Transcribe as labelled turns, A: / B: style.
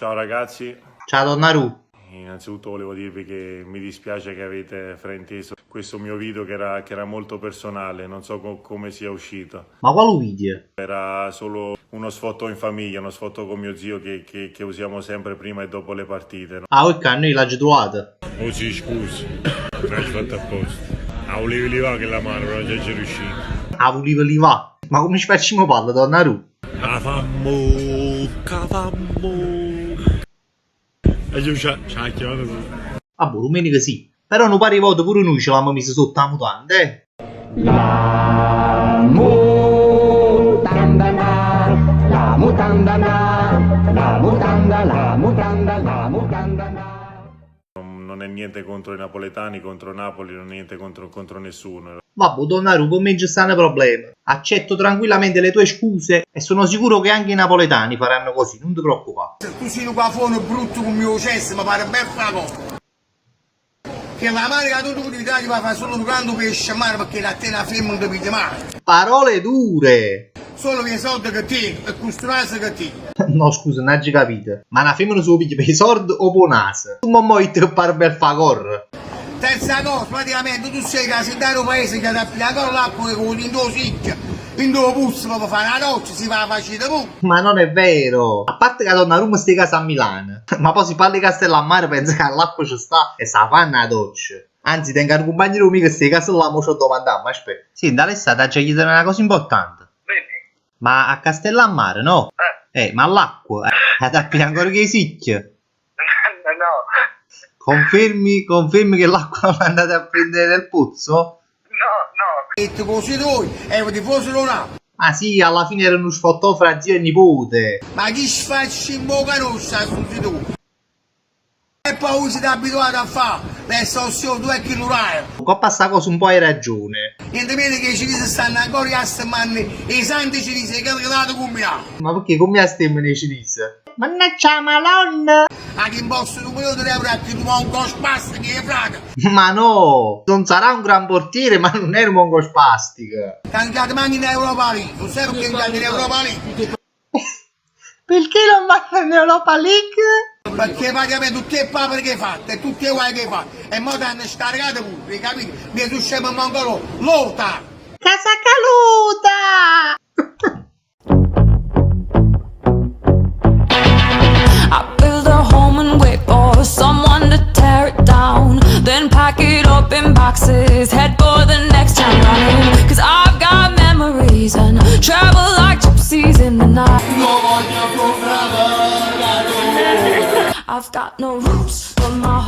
A: Ciao ragazzi.
B: Ciao Donnarù.
A: Innanzitutto volevo dirvi che mi dispiace che avete frainteso questo mio video che era molto personale, non so come sia uscito.
B: Ma quale video?
A: Era solo uno sfottò in famiglia, uno sfottò con mio zio che usiamo sempre prima e dopo le partite. No?
B: Ah, ok, noi l'ha già trovata.
A: Oh sì, scusa, l'hai fatto apposta. Ah, volevi levare che la mano, però già ci riuscito.
B: Ah, volevo levare. Ma come ci facciamo parla, Donnarù?
A: La fammo, cavammo. E io ci ha chiamato tu.
B: Ah, boh, domenica sì. Però non pare voto pure noi ce l'abbiamo messo sotto la mutanda, eh.
C: La mutanda na, la mutanda na, la mutanda, la mutanda, la mutanda na.
A: Non è niente contro i napoletani, contro Napoli, non è niente contro nessuno.
B: Vabbè, Donnarù, con me ci stanno problemi. Accetto tranquillamente le tue scuse e sono sicuro che anche i napoletani faranno così, non ti preoccupare.
D: Tu sei un cafone brutto come mio cesso, ma pare ben fra cosa. Che la manica tu in Italia va a fare solo un grande pesce a mare perché la te una femmina non ti piglia mai.
B: Parole dure!
D: Solo che i soldi che ti e costruirsi che ti.
B: No, scusa, non ho capito. Ma una femmina se lo piglia per i soldi o per naso? Tu mi hai detto che pare bel fa corre.
D: Terza cosa, praticamente tu sei che se dai un paese che ti applia con l'acqua che con in due sicchia, in due puzza per fare una doccia, si fa la facita pure.
B: Ma non è vero! A parte che Donnarumma sta in casa a Milano, ma poi si parla di Castellammare, pensa che all'acqua ci sta e sa fanno la doccia. Anzi, tengo un compagno mio che sta in casa là, mo ci ho domandato, ma aspetta. Sì, dall'estate già chiedere una cosa importante. Ma a Castellammare, no? Ma l'acqua, ad appena ancora che sicchia.
E: No.
B: Confermi che l'acqua l'andate a prendere nel pozzo?
E: No, no.
D: E tu così tu, ero tifoso non ha.
B: Ah sì, alla fine era uno sfottò fra zio e nipote.
D: Ma chi sfacci in bocca rossa su di tu? E poi siete abituati a fare, adesso ossia tu e chi lo hai.
B: Coppa sta cosa un po' hai ragione.
D: Niente meno che i cinesi stanno ancora a settimane, i santi cinesi che l'hanno combinato.
B: Ma perché come stemma nei cinesi? Mannaggia la madonna!
D: A chi imposta un milione di euro a chi tu un spastico che frate.
B: Ma no! Non sarà un gran portiere, ma non è un mongo spastico.
D: Cantate manchi in Europa League, tu sai perché cantate in Europa League?
B: Perché non vanno in Europa League?
D: Perché praticamente tutte le papere che hai fatto e tutte le guai che hai fatto e mo ti hanno scaricato pure, hai capito? Mi sono scemo mongolo, lota!
B: Casa caluta!
F: I build a home and wait for someone to tear it down. Then pack it up in boxes, head for the next town running. Cause I've got memories and travel like gypsies in the night. I've got no roots, but my